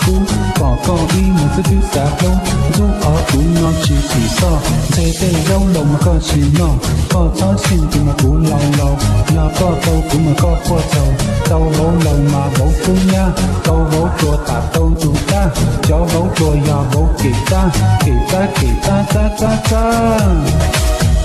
Kuv pom koj ib nus xwb twb xav hlub, ntxub ob kuv no tsis phim txoj, ntshe tej zaub laus mas koj tsis noj, koj txhob xyeej kuv mas kuv laus laus, yog koj tau kuv mas koj quaj txhaum, tau vauv laus mas vauv kub nyab, tau vauv hluas tham tau tus tab, cov vauv hluas yog vauv kem tab, kem tab kem tab tab tab tab.